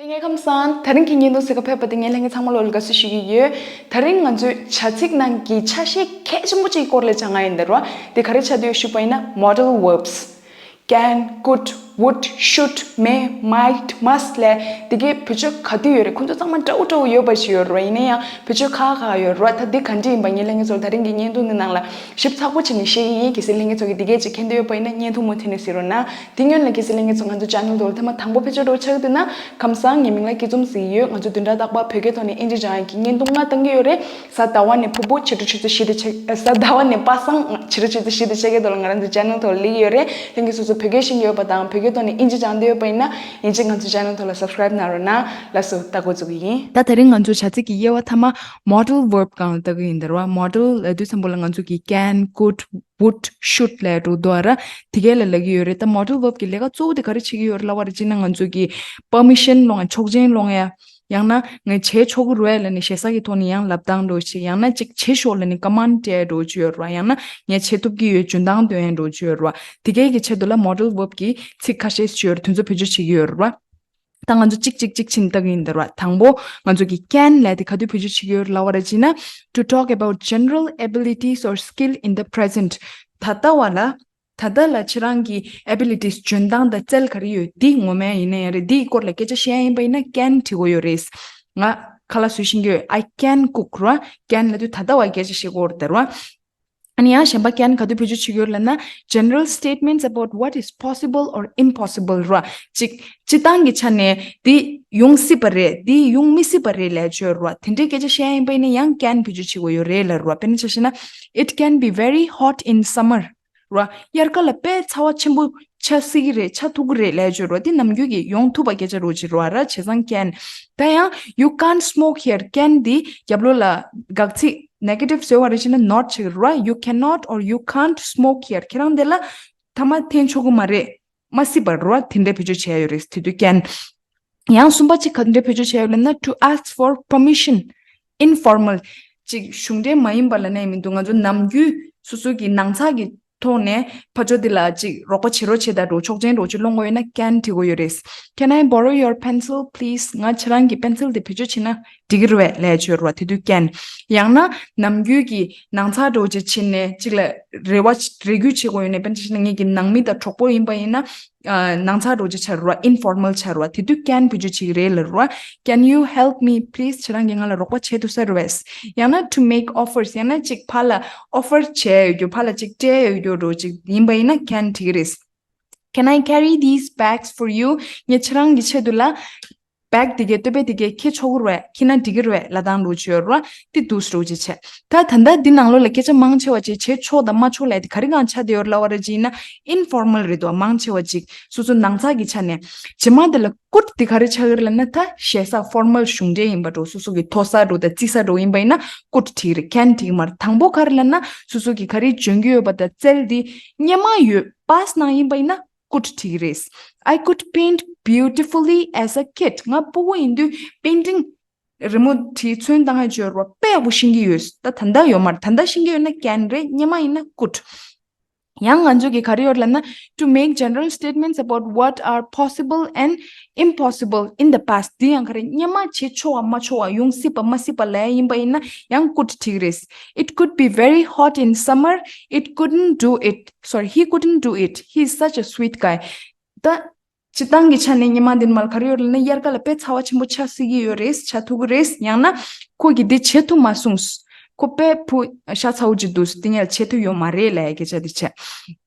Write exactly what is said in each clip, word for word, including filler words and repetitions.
ལྷན་རྒྱས་ཁམས་བཟང་། དེ་རིང་གི་བརྙན་ཐུང་གཟིགས་ག་ཕེབས་པ་དེ་ངས་ལྷན་རྒྱས་ཚང་མ་ལོ་ལ་དགའ་བསུ་ཞུ་གི་ཡོད། དེ་རིང་ང་ཚོའི་བྱ་ཚིག་ནང་གི་ཆ་ཤས་གལ་ཆེན་པོ་གཅིག་སྐོར་ལ་སྦྱང་ཡ་ཡིན་ད་རོ། དེ་ག་རེ་ཆགས་བསྡད་ཡོད་ཞུས་པ་ཡིན་ན་modal verbs། can, could, would, should, may, might, must ལབ་དེ་གའི་བེད་སྤྱོད་ག་དུས་ཡོད་རེད། ཁོང་ཚོ་ཚང་མ་འདྲ་བོ་འདྲ་བོ་ཡོད་པ་ཞིག་ཡོད་རེད་བ། ཡིན་ན་ཡང་བེད་སྤྱོད་ཁག་ཁག་ཡོད་རེད་བ། ད་འདི་ག་འདྲ་ཡིན་པ་ངས་ལྷན་རྒྱས་ཚོར་ད་རིང་གི་བརྙན་ཐུང་འདི་ནང་ལ་ཞིབ་ཚགས་པོ་བྱས་ནས་བཤད་ཀྱི་ཡིན། གལ་སྲིད་ལྷན་རྒྱས་ཚོ་གིས་འདི་གས་ཅིག་མཁྱེན་འདོད་ཡོད་པ་ཡིན་ན་བརྙན་ཐུང་མུ་མཐུད་ནས་གཟིགས་རོགས་གནང་། དེ་སྔོན་ལ་གལ་སྲིད་ལྷན་རྒྱས་ཚོ་ང་ཚོ་ཆེ་ནལ་ཐོག་ལ་ཐེངས་མ་དང་པོ་ཕེབས་ཆོག་འདྲ་བོ་ཆགས་འདུག་ན། ཁམས་བཟང་། ངའི་མིང་ལ་སྐྱིད་འཛོམས་ཟེར་གྱི་ཡོད། ང་ཚོ་བདུན་ཕྲག་རྟག་པར་བོད་སྐད་ཐོག་ནས་དབྱིན་ཇི་སྦྱང་ཡག་གི་བརྙན་ཐུང་ལྔ་བཏང་གི་ཡོད་རེད། གཟའ་ཟླ་བ་ནས་ཕུར་བུ། ཕྱི་དྲོ་ཆུ་ཚོད་བཞི་དང་ཕྱེད། ཨ། གཟའ་ཟླ་བ་ནས་པ་སངས། ཕྱི་དྲོ་ཆུ་ཚོད་བཞི་དང་ཕྱེད་ཀའི་ཐོག་ལ་ང་རང་ཚོའི་ཆེ་ནལ་ཐོག་ལ་སླེབས་ཀྱི་ཡོད་རེད། ལྷན་རྒྱས་སོ་སོ་བོད་སྐད་ཤེས་ཀྱི་ཡོད་པ་དང་བོད་སྐད་ཐོག་ནས་དབྱིན་ཇི་སྦྱང་འདོད་ཡོད་པ་ཡིན་ན་ཡིན་གཅིག་ང་ཚོའི་ཆེ་ནལ་ཐོག་ལ་སབ་སི་ཀ་རེབ་གནང་རོགས་གནང་། ལགས་སོ། ད་འགོ་འཛུགས་ཀྱི་ཡིན། ད་དེ་རིང་ང་ཚོ་བྱ་ཚིག་གི་དབྱེ་བ་མཐའ་མ་modal verb སྒང་ལ་ལྟ་གི་ཡིན་ད་རོ། modal ལབ་དུས་ཙམ་པ་ལ་ང་ཚོ་གི་can, could, would, should ལབ་འགྲོ་འདུག་ར། དེ་གས་ལ་ལབ་ཀྱི་ཡོད་རེད། ད་modal verb གི་ལས་ཀ་གཙོ་བོ་དེ་ག་རེ་བྱེད་ཀྱི་ཡོད་རེད་ལབ་པ་རེད་ཅེ་ན། ང་ཚོ་གི་པར་མི་ཤན་སློང་ཡ། ཆོག་མཆན་སློང་ཡ། ཡང་ན་ངས་བྱེད་ཆོག་གི་རེད་ལབ་ནས་ཞེ་ས་གི་ཐོག་ནས་ཡང་ལབ་སྟངས་འདྲ་བོ་ཅིག་ཡང་ན་ཅིག་བྱེད་ཤོག་ལབ་ནས་ཀ་མན་ཌི་སྤྲད་འདྲ་བོ་ཅིག་ཡོད་རེད་བ། ཡང་ན་ངས་བྱེད་ཐུབ་ཀྱི་ཡོད། འཇོན་ཐང་འདོན་ཡ་འདྲ་བོ་ཅིག་ཡོད་རེད་བ། དེ་གས་ཀྱི་ཆེད་དུ་ལ་modal verb གི་ཚིག་ཁ་ཤས་ཅིག་ཡོད་རེད། དེ་ཚོ་བེད་སྤྱོད་བྱེད་ཀྱི་ཡོད་རེད་བ། ད་ང་ཚོ་གཅིག་གཅིག་གཅིག་ཕྱིན་ལྟ་གི་ཡིན་ད་ར་བ། དང་པོ་ང་ཚོ་གི་can ལབ་དེ་ག་དུས་བེད་སྤྱོད་བྱེད་ཀྱི་ཡོད་རེད་ལབ་པ་རེད་ཅེ་ན། to talk about general abilities or skill in the present. ད་ལྟ་བ་ལ། ད་ལྟ་ལ་ཁྱེད་རང་གི་abilities འཇོན་ཐང་དང་རྩལ་ག་རེ་ཡོད། འདི་ངོ་མ་ཡིན་ན་ཡང་རེད། འདིའི་སྐོར་ལ་སྐད་ཆ་བཤད་ཡ་ཡིན་པ་ཡིན་ན་can བྲི་དགོས་ཡོད་རེད། ང་ཁ་ལག་བཟོ་ཤེས་ཀྱི་ཡོད། I can cook ར། can ལབ་དུས་ད་ལྟ་བ་སྐད་ཆ་བཤད་དགོས་རེད་ད་ར་བ། ཨ་ནི་ཡང་གཞན་པ་can ག་དུས་བེད་སྤྱོད་བྱེད་ཀྱི་ཡོད་ལབ་ན། general statements about what is possible or impossible ར། ཅིག་སྤྱིར་བཏང་གི་ཆ་ནས་འདི་ཡོང་སྲིད་པ་རེད། འདི་ཡོང་མི་སྲིད་པ་རེད་ལབ་ཡ་ཅིག་ཡོད་ར། དེ་འདྲའི་སྐད་ཆ་བཤད་ཡ་ཡིན་པ་ཡིན་ན་ཡང་can བེད་སྤྱོད་བྱེད་དགོས་ཡོད་རེད་ལབ་ར། དཔེར་ན་ཆ་བཞག་ན། It can be very hot in summer ར། དབྱར་ཁ་ལ་དཔེ་ཚ་བ་ཆེན་པོ་ཆགས་སྲིད་ཀྱི་རེད། ཆགས་ཐུབ་ཀྱི་རེད་ལབ་ཡ་ཅིག་ཡོད་ར། འདི་ནམ་རྒྱུན་གྱི་ཡོང་ཐུབ་པ་སྐད་ཆ་འདྲ་བོ་ཅིག་ར། བྱས་ཙང་can། ད་ཡང་you can't smoke here. can འདི་རྒྱབ་ལོགས་ལ་དགག་ཚིག་negative བཟོས་པ་རེད་ཅེ་ན་not བྱེད་ཀྱི་ར། you cannot or you can't smoke here. ཁྱེད་རང་འདི་ལ་ཐ་མག་འཐེན་ཆོག་གི་མ་རེད། མ་སྲིད་པ་ར། དེ་འདྲ་བེད་སྤྱོད་བྱས་ཡོད་རེད། དེ་དུས་can། ཡང་གསུམ་པ་གཅིག་ག་འདྲ་བེད་སྤྱོད་བྱས་ཡོད་ལབ་ན། to ask for permission, informal. ཅིག་གཞུང་འབྲེལ་མ་ཡིན་པ་ལབ་ན་ཡང་མི་འདུག་ང་ཚོ་ནམ་རྒྱུན་སོ་སོ་གི་ནང་ཚགས་ཀྱི་ཐོག་ནས་ཕར་ཕྱོགས་འདི་ལ་ཅིག་རོགས་པ་བྱེད་རོགས་བྱེད་དང་འགྲོ་ཆོག་མཆན་འདྲ་བོ་ཅིག་སློང་དགོས་ཡོད་ན་can བྲི་དགོས་ཡོད་རེད། Can I borrow your pencil, please? ང་ཁྱེད་རང་གི་པེན་སིལ་དེ་བེད་སྤྱོད་བྱེད་ན་འགྲིག་གི་རེད་པས་ལབ་ཡ་ཅིག་ཡོད་རེད་བ། དེ་དུས་can། ཡང་ན་ནམ་རྒྱུན་གྱི་ནང་ཚགས་འདྲ་བོ་ཅིག་ཕྱིན་ནས་ཅིག་ལ་རེ་བ་རེ་སྐུལ་བྱེད་དགོས་ཡོད་ན། དཔེར་ན་ཆ་བཞག་ན་ངེད་ཀྱི་ནང་མི་དང་གྲོགས་པོ་ཡིན་པ་ཡིན་ན། ཨ། ནང་ཚགས་འདྲ་བོ་ཅིག་ཆགས་རེད་བ། informal ཆགས་རེད་བ། དེ་དུས་can བེད་སྤྱོད་བྱེད་ཀྱི་རེད་ལབ་རེད་བ། Can you help me, please? ཁྱེད་རང་གིས་ང་ལ་རོགས་པ་བྱེད་ཐུབ་ས་རེད་པས། ཡང་ན་to make offers. ཡང་ན་ཅིག་ཕར་ལ་offer བྱས་ཡོད་རྒྱུ། ཕར་ལ་ཅིག་སྤྲད་ཡོད་རྒྱུ་འདྲ་བོ་ཅིག་ཡིན་པ་ཡིན་ན་can བྲི་གི་རེད། Can I carry these bags for you? ངས་ཁྱེད་རང་གི་ཆེད་དུ་ལ་བེག་དེ་གའི་སྟོད་པ་དེ་གའི་འཁྱེར་ཆོག་གི་རེད། འཁྱེར་ན་འགྲིག་གི་རེད་ལབ་སྟངས་འདྲ་བོ་ཅིག་ཡོད་རེད་བ། དེ་འདུག་སེ་འདྲ་བོ་ཅིག་བྱས། ད་ད་ལྟ་འདི་ནང་ལོགས་ལ་སྐད་ཆ་མང་ཆེ་བ་ཅིག་བྱེད་ཆོག་དང་མ་ཆོག་ལབ་ཡ་དེ་ག་རེ་སྒང་ཆགས་བསྡད་ཡོད་རེད་ལབ་པ་རེད་ཅེ་ན། informal རེད་འདུག་མང་ཆེ་བ་ཅིག་སོ་སོ་ནང་ཚགས་ཀྱི་ཆ་ནས། རྗེས་མ་དེ་ལ་could དེ་ག་རེ་ཆགས་ཀྱི་རེད་ལབ་ན། ད་ཞེ་ས་formal གཞུང་འབྲེལ་ཡིན་པ་འདྲ་བོ། སོ་སོ་གི་མཐོ་ས་འདྲ་བོ་དང་རྩིས་ས་འདྲ་བོ་ཡིན་པ་ཡིན་ན་could བྲི་གི་རེད། can བྲི་གི་མ་རེད། དང་པོ་ག་རེ་ལབ་ན། སོ་སོ་གི་ག་རེ་འཇོན་གྱི་ཡོད་པ་དང་རྩལ་དེ་སྔོན་མ་ཡོད། past ནང་ཡིན་པ་ཡིན་ན་could བྲི་གི་རེད། I could paint beautifully as a kid. ང་སྤུ་གུ་ཡིན་དུས་painting རི་མོ་བྲིས་ཚོན་བཏང་ཡ་ཅིག་ཡོད་རེད་བ། དཔེ་ཡག་པོ་ཤེས་ཀྱི་ཡོད། ད་ད་ལྟ་ཡོད་མ་རེད། ད་ལྟ་ཤེས་ཀྱི་ཡོད་ན་can རེད། སྔོན་མ་ཡིན་ན་could། ཡང་ང་ཚོ་གི་ག་རེ་ཡོད་ལབ་ན། to make general statements about what are possible and impossible in the past. འདི་ཡང་ག་རེ། སྔོན་མ་བྱེད་ཆོག་པ་མ་ཆོག་པ། ཡོང་སྲིད་པ་མ་སྲིད་པ་ལབ་ཡ་ཡིན་པ་ཡིན་ན་ཡང་could བྲི་གི་རེད། It could be very hot in summer. It couldn't do it. Sorry, he couldn't do it. He is such a sweet guy. ད་སྤྱིར་བཏང་གི་ཆ་ནས་སྔོན་མ་འདི་ནང་ལ་ག་རེ་ཡོད་ལབ་ན། དབྱར་ཁ་ལ་དཔེ་ཚ་བ་ཆེན་པོ་ཆགས་སྲིད་ཀྱི་ཡོད་རེད། ཆགས་ཐུབ་ཀྱི་རེད། ཡང་ན་ཁོ་གིས་འདི་བྱེད་ཐུབ་མ་སོང་། ཁོ་དཔེ་བུ་ཤ་ཚ་བོ་ཅིག་འདུག་དེ་ངས་བྱེད་ཐུབ་ཡོད་མ་རེད་ལབ་ཡ་སྐད་ཆ་འདི་བྱས།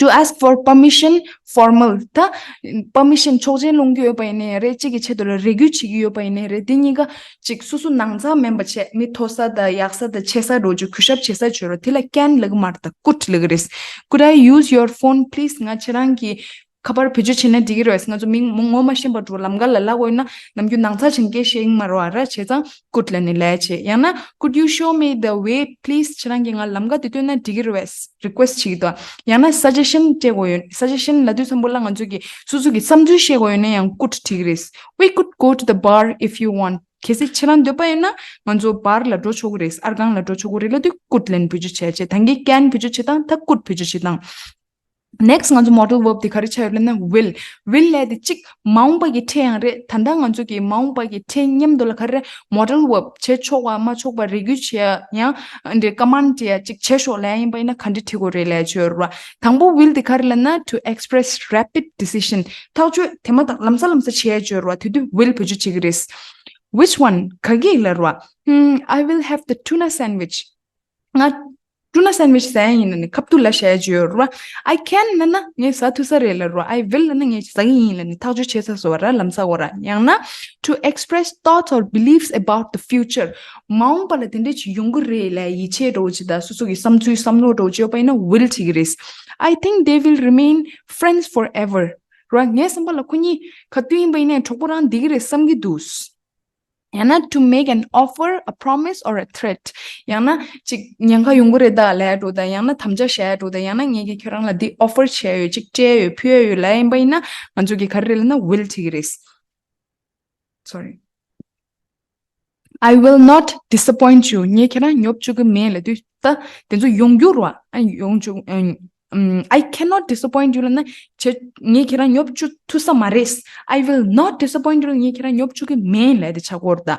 To ask for permission, formal. ད་permission ཆོག་མཆན་སློང་རྒྱུ་ཡོད་པ་ཡིན་ནའི་རེད། གཅིག་གི་ཆེད་དུ་ལ་རེ་སྐུལ་བྱེད་ཀྱི་ཡོད་པ་ཡིན་ནའི་རེད། འདི་གཉིས་ཀ་ཅིག་སོ་སོ་ནང་ཚགས་མིན་པ་བྱས། མི་མཐོ་ས་དང་ཡག་ས་དང་ཆེ་ས་འདྲ་བོ་ཅིག་གུས་ཞབས་བྱེད་ས་ཅིག་ཡོད་རེད། དེ་ལ་can ལབ་ཀྱི་མ་རེད། ད་could ལབ་ཀྱི་རེད། Could I use your phone, please? ང་ཁྱེད་རང་གི་ཁ་པར་བེད་སྤྱོད་བྱས་ན་འགྲིག་གི་རེད་པས། ང་ཚོ་མིང་མོ་ངོ་མ་ཤེས་པ་འདྲ་བོ་ལམ་ཁ་ལ་ལབ་དགོས་ན་ནམ་རྒྱུན་ནང་ཚགས་ཆེན་སྐད་བཤད་ཀྱི་མ་རེད་པ་ར། བྱས་ཙང་could ལབ་ནས་ལབ་བྱས། ཡང་ན་could you show me the way, please? ཁྱེད་རང་གིས་ང་ལམ་ཁ་དེ་སྟོན་ན་འགྲིག་གི་རེད་པས། request བྱེད་ཀྱི་འདུག་ཡང་ན་suggestion སྤྲད་དགོས་ཡོད། suggestion ལབ་དུས་ཙམ་པ་ལ་ང་ཚོ་གི་སོ་སོ་གི་བསམ་ཚུལ་བཤད་དགོས་ཡོད་ན་ཡང་could བྲི་གི་རེད། We could go to the bar if you want. གལ་སྲིད་ཁྱེད་རང་འདོད་པ་ཡོད་ན་ང་ཚོ་bar ལ་འགྲོ་ཆོག་གི་རེད། ཨར་ཁང་ལ་འགྲོ་ཆོག་གི་རེད་ལབ་དུས་could ལབ་ནས་བེད་སྤྱོད་བྱས་བྱས། ད་གིན་can བེད་སྤྱོད་བྱེད་སྟངས། ད་could བེད་སྤྱོད་བྱེད་སྟངས། Next ང་ཚོ་modal verb དེ་ག་རེ་ཆགས་ཡོད་ལབ་ན་will. Will ལབ་དེ་གཅིག་མ་འོངས་པ་གི་ཕྲད་ཡང་རེད། ད་ལྟ་ང་ཚོ་གི་མ་འོངས་པ་གི་ཕྲད་མཉམ་དུ་ལ་ག་རེ་modal verb བྱེད་ཆོག་པ་མ་ཆོག་པ་རེ་སྐུལ་བྱེད་ཡ་ཡང་འདྲེ་command བྱེད་ཡ་གཅིག་བྱེད་ཤོག་ལབ་ཡ་ཡིན་པ་ཡིན་ན་ག་འདྲ་བྲིས་དགོས་རེད་ལབ་ཡ་ཅིག་ཡོད་རེད་བ། དང་པོ་will དེ་ག་རེ་ལབ་ན to express rapid decision. ཐག་གཅོད་དེ་མ་ཐག་ལམ་སང་ལམ་སང་བྱེད་ཡ་ཅིག་ཡོད་རེད་བ། དེ་དུས་will བེད་སྤྱོད་བྱེད་ཀྱི་རེད། Which one? ག་གི་ལབ་རེད་བ། ཧུམ། I will have the tuna sandwich. ང་tuna sandwich ཟ་ཡ་ཡིན་ལབ་ནས་ཁ་ཐུག་ལ་བཤད་ཡ་ཅིག་ཡོད་རེད་བ། I can ལབ་ན་ངས་ཟ་ཐུབ་ས་རེད་ལབ་རེད་བ། I will ལབ་ན་ངས་ཟ་གི་ཡིན་ལབ་ནས་ཐག་གཅོད་བྱེད་ས་བཟོ་བ་ར་ལམ་སང་བ་ར། ཡང་ན་to express thoughts or beliefs about the future. མ་འོངས་པ་ལ་དེ་འདྲས་ཅིག་ཡོང་གི་རེད་ལབ་ཡ་ཡིད་ཆེས་འདྲ་བོ་ཅིག་དང་སོ་སོ་གི་བསམ་ཚུལ་བསམ་བློ་འདྲ་བོ་ཅིག་ཡོད་པ་ཡིན་ན་will བྱེད་ཀྱི་རེད། I think they will remain friends forever. ར་ངའི་བསམ་པ་ལ་ཁོ་གཉིས་ག་དུས་ཡིན་པ་ཡིན་ནའི་གྲོགས་པོ་རང་བསྡད་ཀྱི་རེད་བསམ་གྱི་འདུག་ཡང་ན་to make an offer, a promise or a threat. ཡང་ན་ཅིག་ཉེན་ཁ་ཡོང་གི་རེད་ད་ལབ་ཡ་འདྲ་བོ་དང་ཡང་ན་དམ་བཅའ་བཞག་ཡ་འདྲ་བོ་དང་ཡང་ན་ངས་ཀྱིས་ཁྱོད་རང་ལ་འདི་offer བྱས་ཡོད་ཅིག་སྤྲད་ཡོད་ཕུལ་ཡ་ཡོད་ལབ་ཡ་ཡིན་པ་ཡིན་ན་ང་ཚོ་གིས་ག་རེ་རེད་ལབ་ན་will བྱེད་ཀྱི་རེད། Sorry. I will not disappoint you. ངས་ཁྱེད་རང་ཉོབ་བཅུག་གི་མེད་ལབ་དུས་ད་དེ་ཚོ་ཡོང་རྒྱུ་རེད་བ། ཨ་ཡོང་བཅུག་ཨ། ཨམ། I cannot disappoint you ལབ་ན་ཁྱེད་ངས་ཁྱེད་རང་ཉོབ་བཅུག་ཐུབ་ས་མ་རེད། I will not disappoint you ལབ་ངས་ཁྱེད་རང་ཉོབ་བཅུག་གི་མེད་ལབ་དེ་ཆགས་ཀྱི་ཡོད་རེད་ད།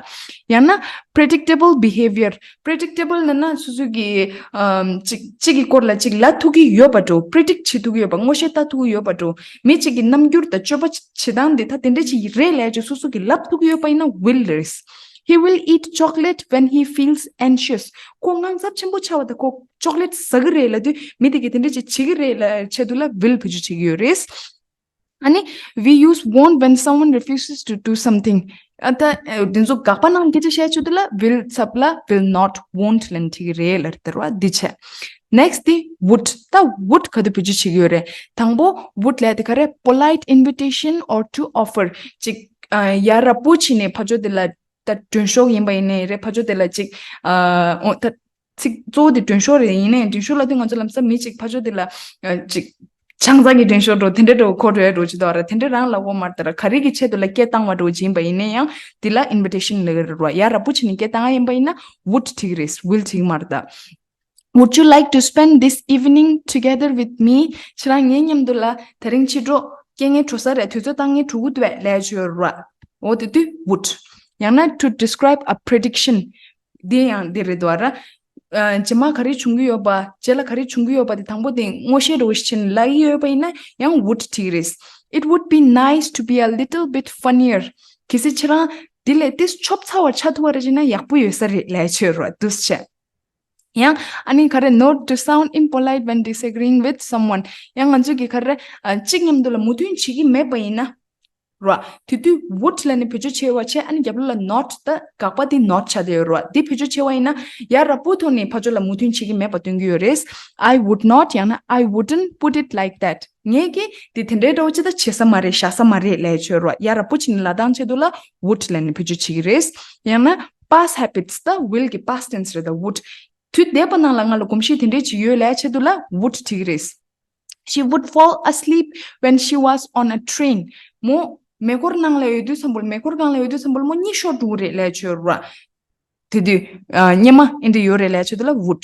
ཡང་ན་predictable behavior. Predictable ལབ་ན་སོ་སོ་གི་ཨམ། གཅིག་གཅིག་གི་སྐོར་ལ་གཅིག་ལབ་ཐུབ་ཀྱི་ཡོད་པ་འདྲ་བོ། predict བྱེད་ཐུབ་ཀྱི་ཡོད་པ། ངོ་ཤེས་ལྟ་ཐུབ་ཀྱི་ཡོད་པ་འདྲ་བོ། མི་གཅིག་གི་རྣམ་འགྱུར་དང་སྤྱོད་པ་བྱེད་སྟངས་འདི་ད་དེ་འདྲ་ཅིག་རེད་ལབ་ཅིག་སོ་སོ་གིས་ལབ་ཐུབ་ཀྱི་ཡོད་པ་ཡིན་ན་will རེད། He will eat chocolate when he feels anxious. ཁོ་དངངས་འཚབ་ཆེན་པོ་ཆགས་པ་དང་ཁོ་chocolate ཟ་གི་རེད་ལབ་དུས་མི་དེ་གིས་དེ་འདྲ་ཅིག་བྱེད་ཀྱི་རེད་ལབ་ཆེད་དུ་ལ་will བེད་སྤྱོད་བྱེད་ཀྱི་ཡོད་རེད། ཨ་ནི་we use won't when someone refuses to do something. ཨ་ད་ཨ་དེ་ཚོ་དགག་པ་གནང་སྐད་ཆ་བཤད་ཆེད་དུ་ལ་will ཚབ་ལ་will not, won't ལབ་ནས་བྲིས་ཀྱི་རེད་ལབ་རེད་བ། འདི་བྱས། Next དེ་would། ད་would ག་དུས་བེད་སྤྱོད་བྱེད་ཀྱི་ཡོད་རེད། དང་པོ་would ལབ་དེ་ག་རེ། Polite invitation or to offer. ཅིག་ཨ་ཡ་རབས་པོ་བྱས་ནས་ཕར་ཕྱོགས་དེ་ལ་ད་མགྲོན་ཤོག་ཡིན་པ་ཡིན་ནའི་རེད། ཕར་ཕྱོགས་དེ་ལ་ཅིག་ཨ་འོ་ད་ཚིག་གཙོ་བོ་དེ་མགྲོན་ཤོག་རེད། ཡིན་ནའི་མགྲོན་ཤོག་ལབ་དུས་ང་ཚོ་ལམ་སང་མི་ཅིག་ཕར་ཕྱོགས་དེ་ལ་ཨ་ཅིག་ཆང་ས་གི་མགྲོན་ཤོག་འདྲ་བོ་དེ་འདྲ་འདྲ་བོ་གོ་འགྲོ་ཡ་འདྲ་བོ་ཅིག་འདུག་ར། དེ་འདྲ་རང་ལབ་དགོས་མ་རེད་ད་ར། ག་རེ་གི་ཆེད་དུ་ལ་སྐད་བཏང་བ་འདྲ་བོ་ཅིག་ཡིན་པ་ཡིན་ན་ཡང་དེ་ལ་invitation ལབ་ཀྱི་རེད་ར། ཡ་རབས་པོ་བྱས་ནས་སྐད་བཏང་ཡ་ཡིན་པ་ཡིན་ན་would བྲིས་ཀྱི་རེད། will བྲིས་ཀྱི་མ་རེད་ད། Would you like to spend this evening together with me? ཁྱེད་རང་ངའི་མཉམ་དུ་ལ་དེ་རིང་ཕྱི་དྲོ་སྐྱེལ་མཁན་འགྲོ་ས་རེད། དུས་ཚོད་བཏང་མཁན་འགྲོ་གི་འདུག་གས་ལབ་ཡ་ཅིག་ཡོད་རེད་བ། འོ་དེ་དུས་would། ཡང་ན་to describe a prediction. འདི་ཡང་འདི་རེད་འདུག་ར། ཨ་རྗེས་མ་ག་རེ་བྱུང་གི་ཡོད་པ། རྗེས་ལ་ག་རེ་བྱུང་གི་ཡོད་པ་དེ་དང་པོ་དེ་ངོ་ཤེས་འདྲ་བོ་ཞིག་བྱས་ནས་ལབ་ཀྱི་ཡོད་པ་ཡིན་ན་ཡང་would བྲིས་ཀྱི་རེད། It would be nice to be a little bit funnier. གལ་སྲིད་ཁྱེད་རང་འདི་ལས་ཏིས་ཆོབ་ཚ་བ་ཆགས་ཐུབ་པ་རེད་ཅེ་ན་ཡག་པོ་ཡོད་ས་རེད་ལབ་ཡ་ཅིག་ཡོད་རེད་བ། འདུག་སེ་བྱས། ཡང་ཨ་ནི་ག་རེ། Not to sound impolite when disagreeing with someone. ཡང་ང་ཚོས་ཀྱི་ག་རེ་ཨ་གཅིག་མཉམ་དུ་ལ་མོས་མཐུན་བྱེད་ཀྱི་མེད་པ་ཡིན་ན་ར། དེ་དུས་would ལབ་ནས་བེད་སྤྱོད་བྱས་པ་བྱས། ཨ་ནི་རྒྱབ་ལོགས་ལ་not ད་དགག་པ་འདི་not ཆགས་བསྡད་ཡོད་ར། འདི་བེད་སྤྱོད་བྱས་པ་ཡིན་ན་ཡ་རབས་པོ་ཐོག་ནས་ཕར་ཕྱོགས་ལ་མོས་མཐུན་བྱེད་ཀྱི་མེད་པ་སྟོན་གྱི་ཡོད་རེད། I would not ཡང་ན་I wouldn't put it like that. ངས་ཀྱིས་འདི་དེ་འདྲའི་འདྲ་བོ་ཅིག་ད་བྱེད་ས་མ་རེད། བཞག་ས་མ་རེད་ལབ་ཡ་ཅིག་ཡོད་ར། ཡ་རབས་པོ་བྱས་ནས་ལབ་སྟངས་ཆེད་དུ་ལ་would ལབ་ནས་བེད་སྤྱོད་བྱེད་ཀྱི་རེད། ཡང་ན་past habits ད་will གི་past tense རེད་ད། would དུས་འདས་པ་ནང་ལ་ང་ལ་གོམས་གཤིས་དེ་འདྲས་ཅིག་ཡོད་ལབ་ཡ་ཆེད་དུ་ལ་would བྲིས་ཀྱི་རེད། She would fall asleep when she was on a train. མོ་མེ་འཁོར་ནང་ལ་ཡོད་དུས་ཙམ་པོ་ལ། མེ་འཁོར་སྒང་ལ་ཡོད་དུས་ཙམ་པོ་ལ་མོ་གཉིད་ཤོར་འགྲོ་གི་རེད་ལབ་ཡ་ཅིག་ཡོད་ར། དེ་དུས་ཨ་སྔོན་མ་ཨེ་འདྲ་ཡོད་རེད་ལབ་ཡ་ཆེད་དུ་ལ་would.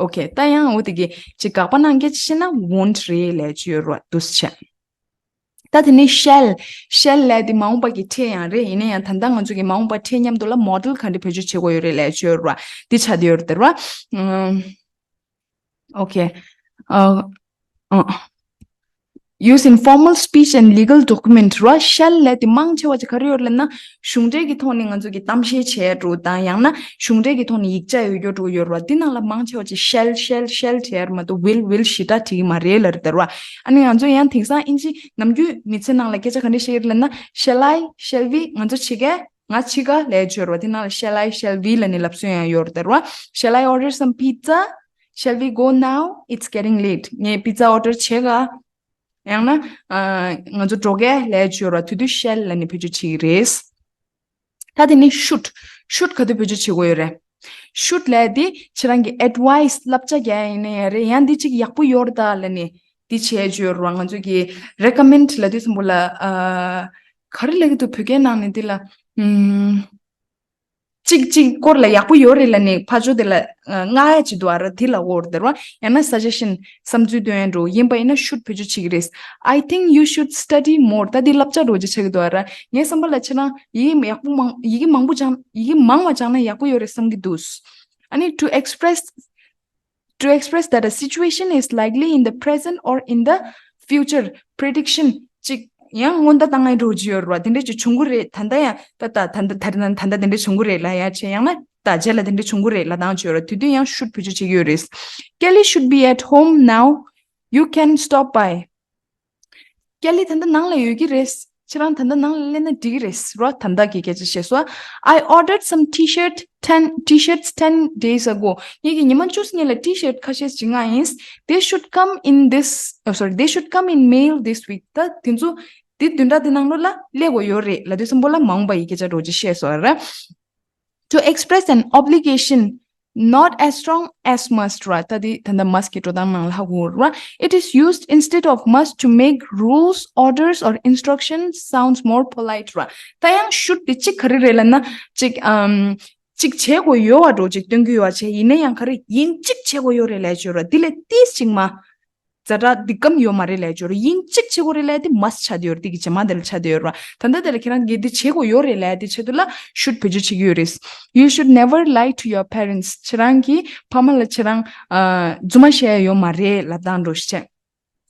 Okay ད་ཡང་འོ་དེ་གི་ཅིག་དགག་པ་གནང་སྐད་ཆ་བཤད་ན་won't རེད་ལབ་ཡ་ཅིག་ཡོད་ར། འདུག་སེ་བྱས། ད་དེ་ནས་shall། shall ལབ་དེ་མ་འོངས་པ་གི་ཕྲད་ཡང་རེད། ཡིན་ན་ཡང་ད་ལྟ་ང་ཚོ་གི་མ་འོངས་པ་ཕྲད་མཉམ་དུ་ལ་modal ག་འདྲ་བེད་སྤྱོད་བྱེད་དགོས་ཡོད་རེད་ལབ་ཡ་ཅིག་ཡོད་ར། འདི་ཆགས་བསྡད་ཡོད་རེད་ད་ར། ཨམ། Okay. Uh, uh, use in formal speech and legal document ར། shall ལབ་དེ་མང་ཆེ་བ་ཅིག་ག་རེ་ཡོད་ལབ་ན་གཞུང་འབྲེལ་གྱི་ཐོག་ནས་ང་ཚོ་གི་གཏམ་བཤད་བྱས་འགྲོ་དང་ཡང་ན་གཞུང་འབྲེལ་གྱི་ཐོག་ནས་ཡིག་ཆ་ཡོད་རྒྱུ་འགྲོ་ཡོད་ར། འདི་ནང་ལ་མང་ཆེ་བ་ཅིག་shall shall shall བྲིས་ཡ་རེད་མ་གཏོགས་will will ཞེ་དྲག་བྲིས་ཀྱི་མ་རེད་ལབ་རེད་ད་ར། ཨ་ནི་ང་ཚོ་ཡང་དེང་སང་ཨིན་ཇི་ནམ་རྒྱུན་མི་ཚེ་ནང་ལ་སྐད་ཆ་ག་འདྲ་བཤད་ཀྱི་རེད་ལབ་ན། Shall I? Shall we? ང་ཚོ་བྱེད་ག་ང་བྱེད་ག་ལབ་ཡ་ཅིག་ཡོད་ར། དེ་ནང་ལ་shall I, shall we ལབ་ནས་ལབ་སྲོལ་ཡང་ཡོད་རེད་ད་ར། Shall I order some pizza? Shall we go now? It's getting late. ངས་pizza order བྱེད་ག་ཡང་ན་ཨ་ང་ཚོ་འགྲོ་ག་ལབ་ཡ་ཅིག་ཡོད་ར། དེ་དུས་shall ལབ་ནས་བེད་སྤྱོད་བྱེད་ཀྱི་རེད། ད་དེ་ནས་should། should ག་དུས་བེད་སྤྱོད་བྱེད་དགོས་ཡོད་རེད། should ལབ་དེ་ཁྱེད་རང་གི་advice བསླབ་བྱ་རྒྱག་ཡ་ཡིན་ན་ཡང་རེད། ཡང་འདི་གཅིག་ཡག་པོ་ཡོད་རེད་ད་ལབ་ནས་འདི་བྱས་བཅུག་ཡོད་རེད་བ། ང་ཚོ་གི་recommend ལབ་དུས་ཙམ་པོ་ལ་ཨ་ག་རེ་ལབ་ཀྱི་འདུག་བོད་སྐད་ནང་ནས་འདི་ལ་ཨམ། གཅིག་གཅིག་སྐོར་ལ་ཡག་པོ་ཡོད་རེད་ལབ་ནས་ཕར་ཕྱོགས་དེ་ལ་ཨ་མངགས་ཡ་ཅིག་འདུག་ཨ་ར། དེ་ལབ་དགོས་རེད་ར། ཡང་ན་suggestion བསམ་ཚུལ་སྟོན་ཡ་འགྲོ་ཡིན་པ་ཡིན་ན་should བེད་སྤྱོད་བྱེད་ཀྱི་རེད། I think you should study more. ད་འདི་བསླབ་བྱ་འགྲོ་ཅིག་ཆགས་ཀྱི་འདུག་ཨ་ར། ངའི་བསམ་པ་ལ་ཁྱེད་རང་ཡི་གེ་ཡག་པོ་མང་ཡི་གེ་མང་པོ་སྦྱང་ཡི་གེ་མང་བ་སྦྱང་ན་ཡག་པོ་ཡོད་རེད་བསམ་གྱི་འདུག་ཨ་ནི་to express to express that a situation is likely in the present or in the future, prediction ཅིག་ཡང་སྔོན་བརྡ་བཏང་ཡ་འགྲོ་གི་ཡོད་རེད་བ། དེ་འདྲ་ཅིག་བྱུང་གི་རེད། ད་ལྟ་ཡང་ད་ད་ད་ད་ད་ད་ད་དེ་འདྲ་བྱུང་གི་རེད་ལབ་ཡ་བྱས། ཡང་ན་ད་རྗེས་ལ་དེ་འདྲ་བྱུང་གི་རེད་ལབ་སྟངས་ཅིག་ཡོད་རེད། དེ་དུས་ཡང་should བེད་སྤྱོད་བྱེད་ཀྱི་ཡོད་རེད། Kelly should be at home now. You can stop by. ཀེ་ལི་ད་ལྟ་ནང་ལ་ཡོད་ཀྱི་རེད། ཁྱེད་རང་ད་ལྟ་ནང་ལ་སླེབས་ན་འགྲིག་གི་རེད་རོ། ད་ལྟ་གི་སྐད་ཆ་བཤད་སོང་། I ordered some T-shirt ten T-shirts ten days ago. ངེད་ཀྱིས་ཉི་མ་བཅུ་ཙམ་སྔོན་ལ་T-shirt ཁ་ཤས་ཅིག་མངགས་ཡིན། They should come in this, oh, sorry, they should come in mail this week. ད་དེ་ཚོ་འདི་བདུན་ཕྲག་འདི་ནང་ལོགས་ལ་སླེབས་དགོས་ཡོད་རེད་ལབ་དུས་ཙམ་པ་ལ་མ་འོངས་པ་ཡི་སྐད་ཆ་འདྲ་བོ་ཅིག་བཤད་སོང་ར། To express an obligation not as strong as must ར། ད་འདི་ད་ལྟ་must གི་འགྲོ་སྟངས་ནང་ལ་ཧ་གོ་ར། It is used instead of must to make rules, orders or instructions sounds more polite ར། ད་ཡང་should དེ་གཅིག་ག་རེ་རེད་ལབ་ན་གཅིག་ཨམ་གཅིག་བྱེད་དགོས་ཡོད་པ་འདྲ་བོ་ཅིག་སྟོན་གྱི་ཡོད་པ་བྱས། ཡིན་ན་ཡང་ག་རེ་ཡིན་གཅིག་བྱེད་དགོས་ཡོད་རེད་ལབ་ཡོད་ར། འདི་ལས་ཏིས་ཅིག་མ། ཛ་དྲག་འདི་སྐམ་ཡོད་མ་རེད་ལབ་ཡོད་ར། ཡིན་གཅིག་བྱེད་དགོས་རེད་ལབ་དེ་must ཆགས་བསྡད་ཡོད་ར། དེ་གི་རྗེས་མ་དེ་ལ་ཆགས་བསྡད་ཡོད་ར། ད་ལྟ་དེ་ལ་ཁྱེད་རང་གིས་འདི་བྱེད་དགོས་ཡོད་རེད་ལབ་དེ་ཆེད་དུ་ལ་should བེད་སྤྱོད་བྱེད་ཀྱི་ཡོད་རེད། You should never lie to your parents. ཁྱེད་རང་གི་ཕ་མ་ལ་ཁྱེད་རང་ཨ་རྫུན་མ་བཤད་ཡ་ཡོད་མ་རེད་ལབ་སྟངས་འདྲ་བོ་ཞིག་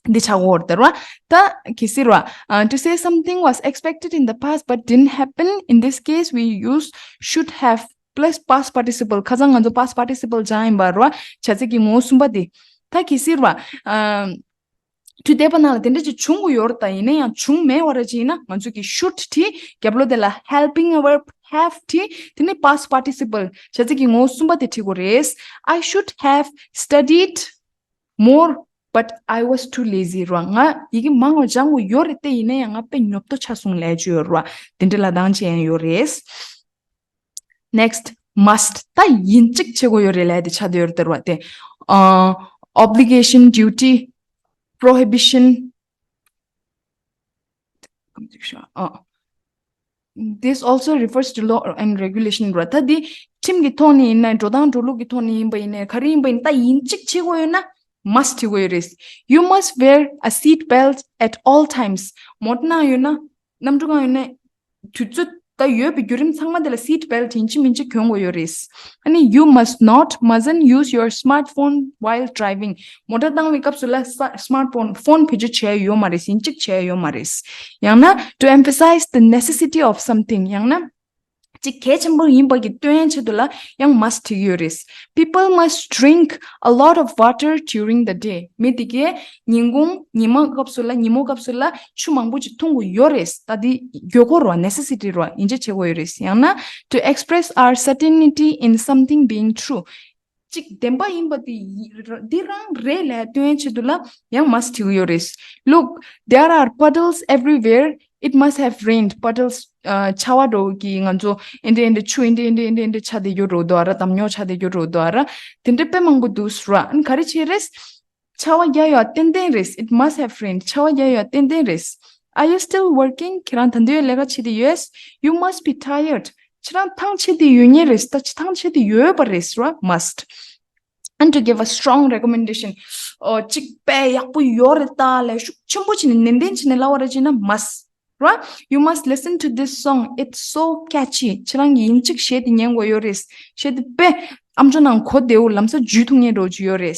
བྱས། འདི་ཆགས་ཀྱི་ཡོད་རེད་ར། ད་གལ་སྲིད་ར། Uh, to say something was expected in the past but didn't happen. In this case, we use should have plus past participle. ཁ་སང་ང་ཚོ་past participle སྦྱངས་ཡིན་པ་ར། བྱ་ཚིག་གི་ངོ་བོ་གསུམ་པ་དེ། ད་གལ་སྲིད་ར། ཨམ། དུས་འདས་པ་ནང་ལ་དེ་འདྲ་ཅིག་བྱུང་དགོས་ཡོད་རེད། ད་ཡིན་ན་ཡང་བྱུང་མེད་པ་ར་ཅིག་ཡིན་ན་ང་ཚོ་གི་should བྲིས། རྒྱབ་ལོགས་དེ་ལ་helping verb have བྲིས། དེ་ནས་past participle བྱ་ཚིག་གི་ངོ་བོ་གསུམ་པ་དེ་བྲིས་དགོས་རེད། I should have studied more but I was too lazy ར། ང་ཡི་གེ་མང་བ་སྦྱང་དགོས་ཡོད་རེད་དེ། ཡིན་ན་ཡང་ང་དཔེ་ཉོབ་ཏོ་ཆགས་སོང་ལབ་ཀྱི་ཡོད་ར། དེ་འདྲ་ལབ་སྟངས་ཅིག་ཡང་ཡོད་རེད། Next, must. ད་ཡིན་གཅིག་བྱེད་དགོས་ཡོད་རེད་ལབ་དེ་ཆགས་བསྡད་ཡོད་རེད་དེ་ར་བ་དེ། ཨ། Obligation, duty, prohibition. ཨ། This also refers to law and regulation ར། ད་འདི་ཁྲིམས་ཀྱི་ཐོག་ནས་ཡིན་ན། འགྲོ་སྟངས་འགྲོ་ལུགས་ཀྱི་ཐོག་ནས་ཡིན་པ་ཡིན་ནའི་ག་རེ་ཡིན་པ་ཡིན་ད་ཡིན་གཅིག་བྱེད་དགོས་ཡོད་ན་must བྲིས་དགོས་ཡོད་རེད། You must wear a seat belt at all times. མོ་ཊ་ནང་ཡོད་ན། གནམ་གྲུ་སྒང་ཡོད་ན། དུས་ཚོད་ད་ཡོད་པའི་བརྒྱུད་རིམ་ཚང་མ་དེ་ལ་seat belt ཡིན་གཅིག་མིན་གཅིག་གྱོན་དགོས་ཡོད་རེད། ཨ་ནི་you must not, mustn't use your smartphone while driving. མོ་ཊ་བཏང་བའི་སྐབས་སུ་ལ་ས་smartphone, phone བེད་སྤྱོད་བྱས་ཡོད་མ་རེད། ཡིན་གཅིག་བྱས་ཡོད་མ་རེད། ཡང་ན་to emphasize the necessity of something. ཡང་ན་གཅིག་གལ་ཆེན་པོ་ཡིན་པ་གི་སྟོན་ཆེད་དུ་ལ་ཡང་must བྲིས་ཡོད་རེད། People must drink a lot of water during the day. མི་དེ་གས་ཉིན་གུང་ཉི་མ་སྐབས་སུ་ལ་ཉིན་མོ་སྐབས་སུ་ལ་ཆུ་མང་པོ་ཅིག་འཐུང་དགོས་ཡོད་རེད། ད་འདི་དགོས་མཁོ་རེད་བ། necessity རེད་བ། ཡིན་གཅིག་བྱེད་དགོས་ཡོད་རེད། ཡང་ན་to express our certainty in something being true. གཅིག་བདེན་པ་ཡིན་པ་དེ་ཡི་ར་འདི་རང་རེད་ལབ་སྟོན་ཆེད་དུ་ལ་ཡང་must བྲིས་ཡོད་རེད། Look, there are puddles everywhere. It must have rained. Puddles ཨ་ཆར་པ་འདྲ་བོ་གི་ང་ཚོ་ཨེ་འདྲ་ཨེ་འདྲ་ཆུ་ཨེ་འདྲ་ཨེ་འདྲ་ཨེ་འདྲ་ཨེ་འདྲ་ཆགས་བསྡད་ཡོད་འགྲོ་འདུག་ཨ་ར། འདམ་རྙོག་ཆགས་བསྡད་ཡོད་འགྲོ་འདུག་ཨ་ར། དེ་འདྲ་དཔེ་མང་པོ་འདུག་ཟེར་བ། ཨ་ནི་ག་རེ་བྱས་རེད། ཆར་པ་རྒྱག་ཡོད་ཏན་ཏན་རེད། It must have rained. ཆར་པ་རྒྱག་ཡོད་ཏན་ཏན་རེད། Are you still working? ཁྱེད་རང་ད་དུང་ལས་ཀ་བྱེད་དེ་ཡོད། You must be tired. ཁྱེད་རང་ཐང་ཆད་དེ་ཡོད་ངེས་རེད། ད་ཁྱེད་ཐང་ཆད་དེ་ཡོད་པ་རེད་ཟེར་བ། Must. And to give a strong recommendation. ཨོ་གཅིག་དཔེ་ཡག་པོ་ཡོད་རེད་ད་ལབ་ཤུགས་ཆེན་པོ་བྱས་ནས་ནན་ཏན་བྱས་ནས་ལབ་པ་རེད་ཅེ་ན་must ར། You must listen to this song. It's so catchy. ཁྱེད་རང་གིས་ཡིན་གཅིག་གཞས་དེ་ཉན་དགོས་ཡོད་རེད། གཞས་དེ་དཔེ་ཨམ་ཅོག་ནང་གོ་བདེ་བོ་ལམ་སང་འཇུས་ཐུབ་མཁན་འདྲ་བོ་ཅིག་ཡོད་རེད།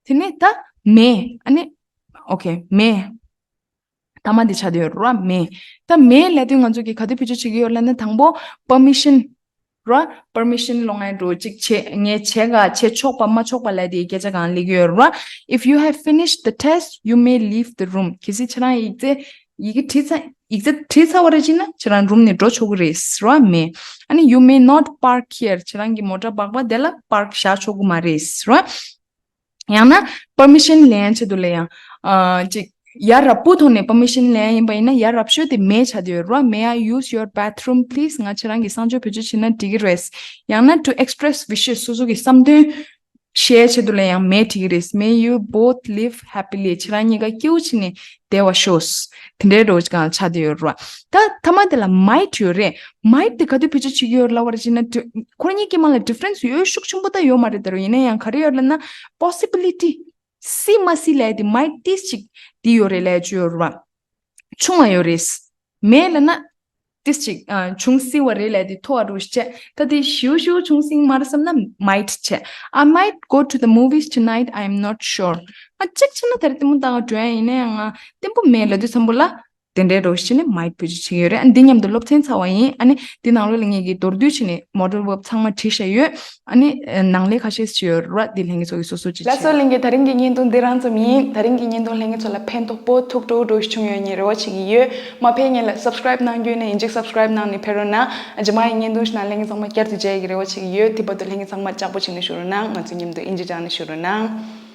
དེ་ནས་ད་may. ཨ་ནི་okay, may. ཐ་མ་འདི་ཆགས་བསྡད་ཡོད་རེད་བ། may. ད་may ལབ་དུས་ང་ཚོ་གིས་ག་དུས་བེད་སྤྱོད་བྱེད་ཀྱི་ཡོད་ལབ་ན་དང་པོ་permission ར། permission སློང་ཡ་འདྲ་བོ་ཅིག་བྱེད། ངས་བྱེད་ག་བྱེད་ཆོག་པ་མ་ཆོག་པ་ལབ་དེ་སྐད་ཆ་སྒང་སླེབས་ཀྱི་ཡོད་རེད་བ། If you have finished the test, you may leave the room. གལ་སྲིད་ཁྱེད་རང་ཡིག་ཚད་ཡི་གེ་བྲིས་ཚར་ཡིག་ཚད་བྲིས་ཚར་བ་རེད་ཅེ་ན་ཁྱེད་རང་རུམ་ནས་འགྲོ་ཆོག་གི་རེད་ཟེར་བ། may. ཨ་ནི་you may not park here. ཁྱེད་རང་གི་མོ་ཊ་སྦག་པ་དེ་ལ་park བཞག་ཆོག་གི་མ་རེད་ཟེར་བ། ཡང་ན་permission ལེན་ཆེད་དུ་ལ་ཡང་ཨ་ཅིག་ཡ་རབས་པོ་ཐོག་ནས་permission ལེན་ཡིན་པ་ཡིན་ན་ཡ་རབས་ཤོས་དེ་may ཆགས་བསྡད་ཡོད་རེད་བ། May I use your bathroom, please? ང་ཁྱེད་རང་གི་གསང་སྤྱོད་བེད་སྤྱོད་བྱེད་ན་འགྲིག་གི་རེད། ཡང་ན་to express wishes. སོ་སོ་གི་བསམ་དོན་ ཤའི་ཆེད་དུ་ལ་ཡང་མེ་ཊི་རེད། May you both live happily. ཁྱེད་རང་གཉིས་ཀ་སྐྱིད་པོ་བྱས་ནས་བསྡད་པ་ཤོག། དེ་འདྲའི་འདྲ་བོ་ཅིག་ཆགས་བསྡད་ཡོད་རེད་བ། ད་མཐའ་མ་དེ་ལ་མའིཊ་ཡོད་རེད། མའིཊ་དེ་ག་དུས་བེད་སྤྱོད་བྱེད་ཀྱི་ཡོད་རེད་ལབ་པ་རེད་ཅེ་ན། ཁོ་རང་གཉིས་ཀྱི་དམག་ལ་ཌི་ཕ་རེན་སི་ཡོད་ཤུགས་ཆེན་པོ་ད་ཡོད་མ་རེད་ད་རུང་། ཡིན་ན་ཡང་ག་རེ་ཡོད་ལབ་ན། པོ་སི་བི་ལི་ཊི། སྲིད་མ་སྲིད་ལབ་ཡ་དེ་མའིཊ་ཏིས་ཅིག་དེ་ཡོད་རེད་ལབ་ཡ་ཅིག་ཡོད་རེད་བ། ཆུང་བ་ཡོད་རེད། མེད་ལབ་ན། ཏིས་ཅིག་ཨ། ཆུང་སྲིད་པ་རེད་ལབ་ཡ་དེ་མཐོ་བ་འདྲ་བོ་ཞིག་བྱས། ད་དེ་ཞེ་པོ་ཞེ་པོ་ཆུང་སྲིད་མ་རེད་བསམ་ན་མའིཊ་བྱས། I might go to the movies tonight, I am not sure. ང་གཅིག་བྱས་ན་ད་རེས་ལྟད་མོ་ལྟ་ག་འགྲོ་ཡ་ཡིན་ན་ཡང་ང་བརྟན་པོ་མེད་ལབ་དུས་ཙམ་པོ་ལ། དེ་འདྲའི་འདྲ་བོ་ཞིག་བྱས་ནས་མའིཊ་བེད་སྤྱོད་བྱེད་ཀྱི་ཡོད་རེད། ཨ་ནི་འདི་མཉམ་དུ་སློབ་ཚན་ཚར་བ་ཡིན། ཨ་ནི་འདི་ནང་ལོགས་ལ་ངེད་ཀྱིས་མདོར་བསྡུས་བྱས་ནས་མོ་ཌེལ་བརབ་ཚང་མ་བྲིས་བཞག་ཡོད། ཨ་ནི་ནང་ལས་ཁ་ཤས་ཤིག་ཡོད་རེད། འདི་ལྷན་རྒྱས་ཚོ་གིས་སོ་སོ་ཅིག་ལགས་སོ། བྱས། ལྷན་རྒྱས། ད་རིང་གི་བརྙན་ཐུང་འདི་རང་ཙམ་ཡིན། ད་རིང་གི་བརྙན་ཐུང་ལྷན་རྒྱས་ཚོ་ལ་ཕན་ཐོགས་པོ་ཐུགས་སྤྲོ་བོ་འདྲ་བོ་ཞིག་བྱུང་ཡོད་ངས་རེ་བ་བྱེད་ཀྱི་ཡོད། མ་ཕེབས་སྔོན་ལ་སབ་སི་ཀ་རེབ་གནང་རྒྱུ་ཡིན་ན་ཡིན་གཅིག་སབ་སི་ཀ་རེབ་གནང་ནས་ཕེབས་རོགས་གནང་། རྗེས་མ་ཡི་བརྙན་ཐུང་ཞིག་ནང་ལྷན་རྒྱས་ཚང་མ་བསྐྱར་དུ་མཇལ་ཡག་གི་རེ་བ་བྱེད་ཀྱི་ཡོད། དེ་བར་དུ་ལྷན་རྒྱས་ཚང་མ་ལྕགས་པོ་བྱས་ནས་བཞུགས་རོགས་གནང་། ང་ཚོ་མཉམ་དུ་ཨིན་ཇི་སྦྱངས་ནས་བཞུགས་རོགས་གནང་།